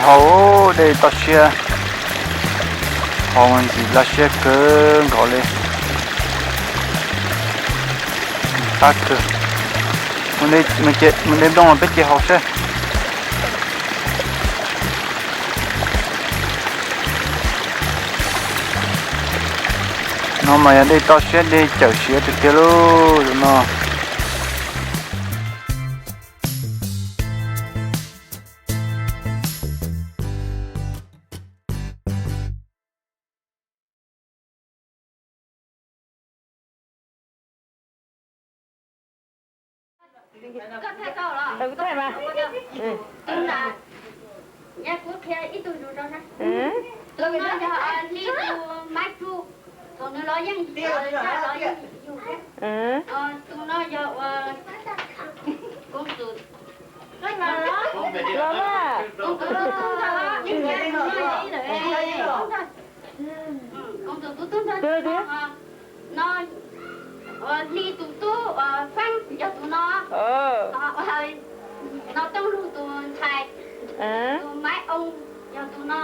Haus dej toj siab, haus ntxim laj siab kawg nkaus li. Qab kawg. Mus de nplooj los peb cia haus seb. No mas yog dej toj siab dej cawm siav tiag tiag lauj no. Tus no yog hli tus mab tsuj, thaum nws los yeej, los yeej yug thiab. Tus no yog ua koob txum, koob txum tub tub nrog no, hli tus tub uas Feeb yog tus no, no Tooj Lug tus ntxhais, tus Maiv Oo yog tus no,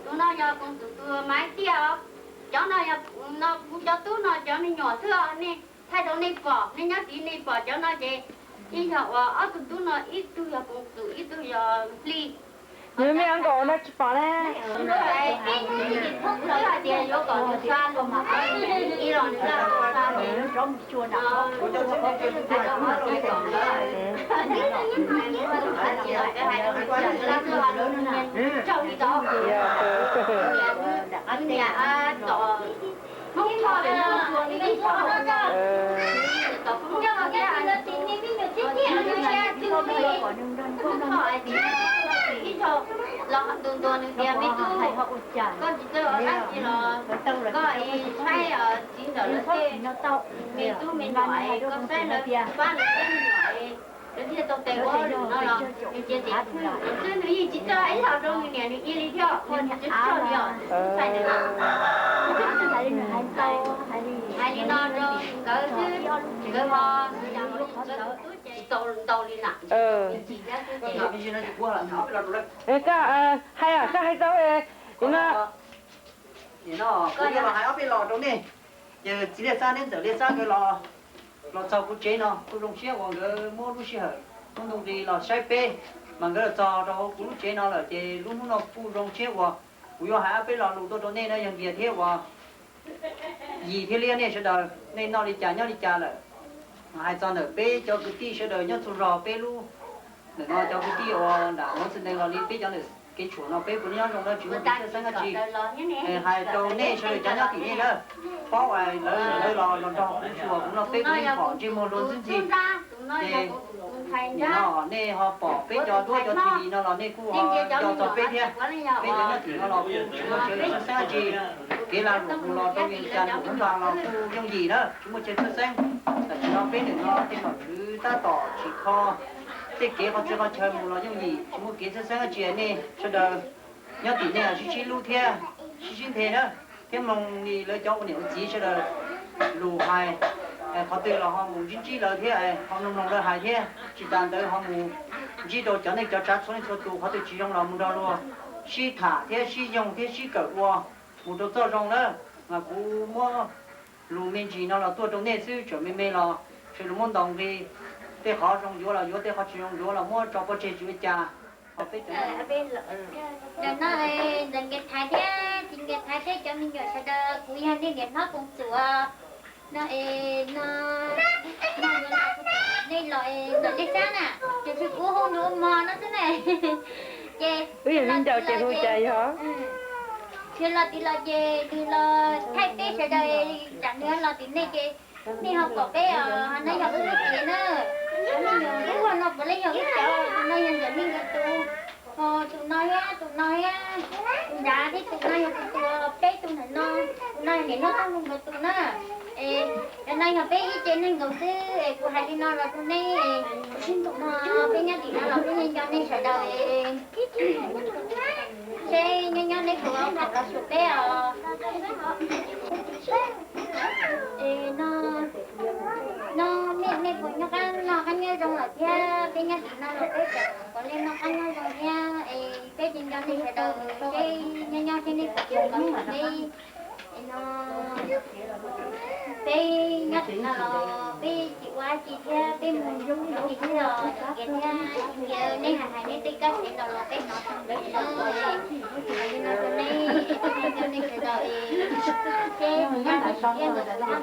tus no yog koob txum tus Maiv Tiaj os. Cov no yog, no kuv cov tub no cov me nyuam xwb os, nej thaij rau nej pom, nej nyob tid nej pom cov no ces yeej yog uas ob tug tub no ib tug yog koob txum ib tug yog hli. Nws me nkaus no tsis pom na. Tias yuav kom nws xa los mas ib los nws xa los xa. Tau li tau. Niam tom Hmoob Thoj, ib zaug los ntuas ntuas nws tias me tub, koj tsis txawj ua dab tsi los koj saib txiv ntawm lawv tej me tub me nyuam es koj saib lawv pab lawv tej me nyuam es lawv thiaj tau tes ua hauj lwm no los nws cia tes xwb, nws yeej tsis txawj ib los rau nws niam nws txiv li thiab, nws tsis txawj li os. Ntxhais ntawd hais li no rau nkawd xwb, nkawd ho tsis tau ntau li na. Koj hais, koj hais tau li no. Kuv yuav los hais ob peb lo rau nej. Ces txiv Liaj Xab thiab ntxawm Liaj Xab nkawd los txog kuv tsev no kuj zoo siab uas nkawd muab lub sij hawm muab ntoo nqi los saib peb, mas nkawd los txog rau hauv kuv lub tsev no lawm ces lub hnub no kuj zoo siab uas kuv yuav hais ob peb lo lus tuaj rau nej na yog Nkias thiab uas Yim thiab Liab nej sawv daws, nej noj li cas nyob li cas lawm. Hais txog ntawm peb cov kwv tij sawv daws nyob txhua zos peb lub ntawm no cov kwv tij uas nram Moos Txwj Nees los li peb cov ntawm kev tshuam no peb puav leej nyob zoo na tsis muaj kev txhawj xeeb dab tsi. Hais rau nej sawv daws cov nyob tim nej na, paub lawv lawv los los nrog kuv xyuas kuv no peb puav leej pom ntsej muag luag ntxwb ntxhi. Ces nim no nej ho pom peb cov duab cov T V no los nej kuj ho nco txog peb thiab. Peb cov nyob tim no los kuj tsis muaj kev txhawj xeeb dab tsi. Kev lag luam mus los rau li cas nws hnub npas los kuj yooj yim na tsis muaj kev txhawj xeeb. Tam sim no peb nim no tej nom tswv tab tom tsim kho tej kev qhov txhia qhov chaw mus los yooj yim tsis muaj kev txhawj xeeb dab tsi. Nej sawv daws nyob tim nej sib sib hlub thiab sib sib nthe na, thiab mloog li lawv cov ua niam ua txiv sawv daws lus hais, qhov twg los ho mus ntsib ntsib lawv thiab ho mloog mloog lawv hais thiab tsis tas ntawd ho mus ntsib rau cov neej cov tsav txhua leej txhua tus qhov twg tsis zoo los mus nrog luag sib tham thiab sib yoog thiab sib kawm ua mus rau txoj zoo na. Mas kuv muab lus me ntsis no los tuaj rau nej xwb tseem me me los sawv daws muab ntaus nqi, tej qhov zoo yuav los yuav tej qhov tsis zoo yuav los muab tso pov tseg tsis ua cas. Ho peb cov ntawm no ntawm Nkias Thaiv thiab txiv Nkias Thaiv thiab cov me nyuam sawv daws kuv yog nej niam hlob Koos Txuas no es no nej los ntawm Liaj Xab na, ces kuv hu nws ua Mos no xwb na. Ces wb yog viv ncaus ces hu cas yog. Tsis los tim los ces nws los thaij peb sawv daws, tsam nws los tim nej ces nej ho pom peb os, no yog wb lub tsev na. Cov me nyuam lub no puav leej yog wb cov, tus no yog ntxawm nej nkawd tus, tus no thiab tus no thiab, tus nrad thiab tus no yog tus, tus peb tus ntawm no, tus no yog niam hlob Tooj Lug nkawd tus na. Es cov no yog peb ib ce neeg nkaus xwb es kuv hais li no los rau nej, no peb nyob tim no los peb yeej nco nej sawv daws es seb nyob nyob neb puas kam los xyuas peb os. Es no, no nej, nej Noj qab noj qab nyob zoo lawm thiab, peb nyob tim no los peb tseem puav leej noj qab nyob zoo thiab es peb ces nco nej sawv daws, peb nyob nyob thiab nej puas tau kom peb no, peb nyob tim no los peb tsis ua dab tsi thiab, peb mus mus tsis txog kiag thiab, nej hais hais nej tej kab xev los los peb hnov tau ntawd na. Hais li no rau nej, nco nej sawv daws es seb tus kab ntawd thiab ntawm tus kab ntawd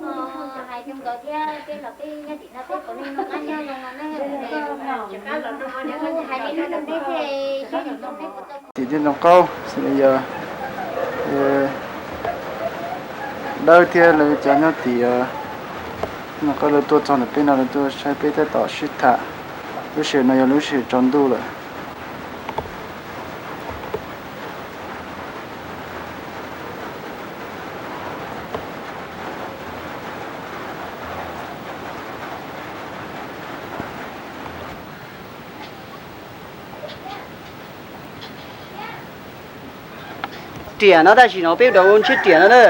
ne os, hais rau nkawd thiab peb los peb nyob tim no peb puav leej noj qab nyob zoo no na. Hais li no rau nej thiab seb tus zoo nej puas tau. Tim tej zoo qaub xws li yog dawb thiab lawv cov nyob tim no, lawv tuaj txog ntawm peb no lawv tuaj saib peb tab tom sib tham. Lub sij hawm no yog lub sij hawm tsaus ntuj lawm. Riam no tab sis no peb rau ntshiab riam no na.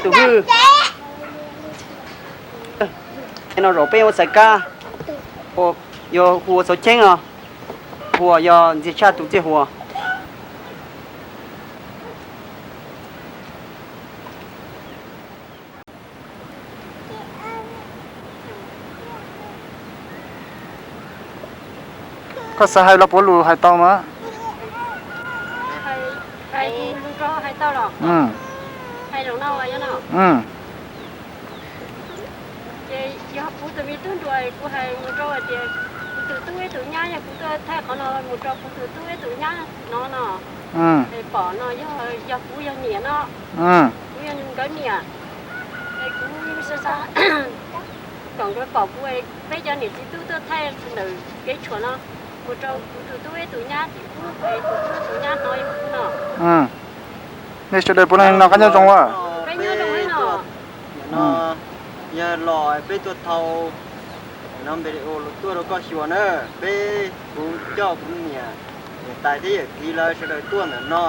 Tus hwj no zaum peb ua txhais kab, yog hu ua txhua cheeb os, hu ua yog ntxias tshaj tus txiaj huas. Koj xav hais los puav lus hais tau mas. Ces yog kuv tus me tub nruas kuv hais mus rau hais tias kuv tus tub ib tus nyab yog kuv tuaj thaij qhov no mus rau kuv tus tub ib tus nyab no no, es pom no yog, yog kuv yog niam no, kuv yog nkawd niam, es kuv xav kom nkawd pom kuv, peb cov niam txiv tub tuaj thaij ntawm kev tshuam no mus rau kuv tus tub ib tus nyab tim ub, es kuv tus tub ib tus nyab no yog kuv no. Nej sawv daws puav leej noj qab nyob zoo a. Peb nyob zoo no. Yog los peb tuaj thau no npe u los tuaj rau koj xyuas na, peb kuv coj kuv niam, niam tais thiab yawm txiv lawv sawv daws tuaj ntawm no,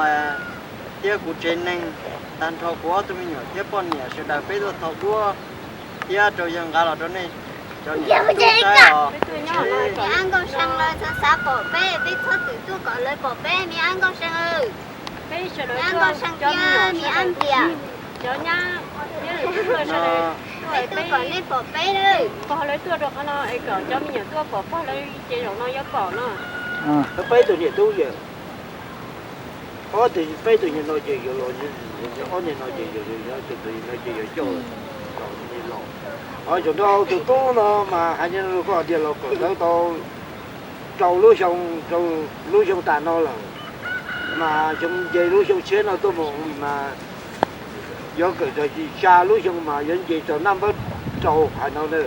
thiab kuv tsev neeg, tag nrho kuv ob tug me nyuam thiab poj niam sawv daws peb tuaj thau duab thiab rau yawg nqa los rau nej cov niam tub saib os. Me ab Nkauj See lawv xav xav pom peb, peb txhob txwm tuaj kom lawv pom peb, me ab Nkauj See. Me ab Nkauj See thiab me ab Npiam, cov nyab, peb tuaj kom nej pom peb lawm. Pog lawv tuaj rau qhov no es kom cov me nyuam tuaj pom pog lawv ces zaum no yuav pom no. Peb tus niam tub yawm, ob tug peb tus niam no ces yuav los, ob niag no ces yuav, tus no ces yuav coj los. Zaum no tus tub no mas hais tias los kawm ntawv tau rau lub xyoo, rau lub xyoo tas no lawm, mas xyoo nce lub xyoo tshiab no tuaj mus mas yuav kawm txog xya lub xyoo mas yuav nce txog naj npawb rau hais no na.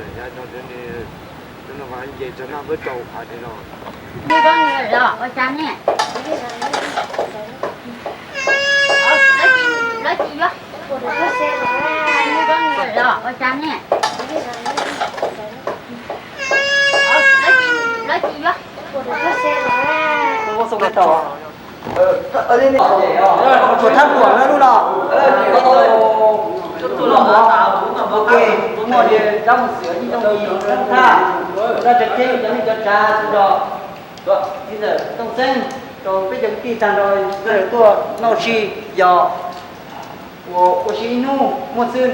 Nce txog naj npawb rau hais li no. Ua cas ne? Lawv tsis yuav. Tsuas thab luam lub no. Ua ke, muaj li rab mus xwm ib tsoom thab, rab tsa ceeb cov neej cov tsav, txiv ntxawm Tooj Xeeb, rau peb cov kwv tij tag nrho tuaj noj si, yog ua si ib hnub muaj xwb.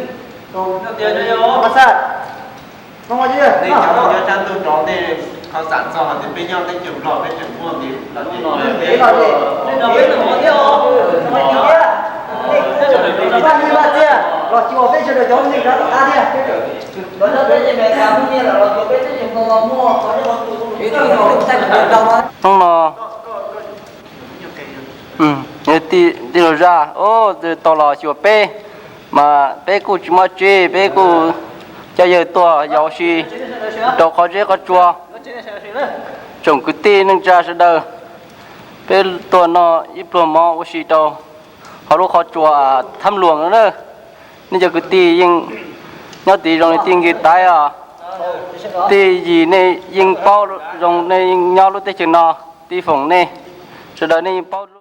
Mas xaj, no mas cov tsa ntug rov tej qhov xam txog hais tias peb nyob teb chaws Nplog peb tseem muaj ntxiv los ces los xyuas peb sawv daws cov neeg rov qab thiab. Hnub no tij laug Zaj tau los xyuas peb, mas peb kuj tsis muaj tsi, peb kuj coj yawg tuaj yos ua si rau qhov zeb qhov tsua. Tsoom kwv tij neej tsa sawv daws, peb tuaj noj ib pluag mov ua si rau hauv lub qhov tsua Thab Luam no na. Nej cov kwv tij yeej nyob tid zoo li tij Nkis Taiv os, tij Yis nej yeej paub zoo, nej yeej nyob lub teb chaws no, tij Foom nej, sawv daws nej yeej paub.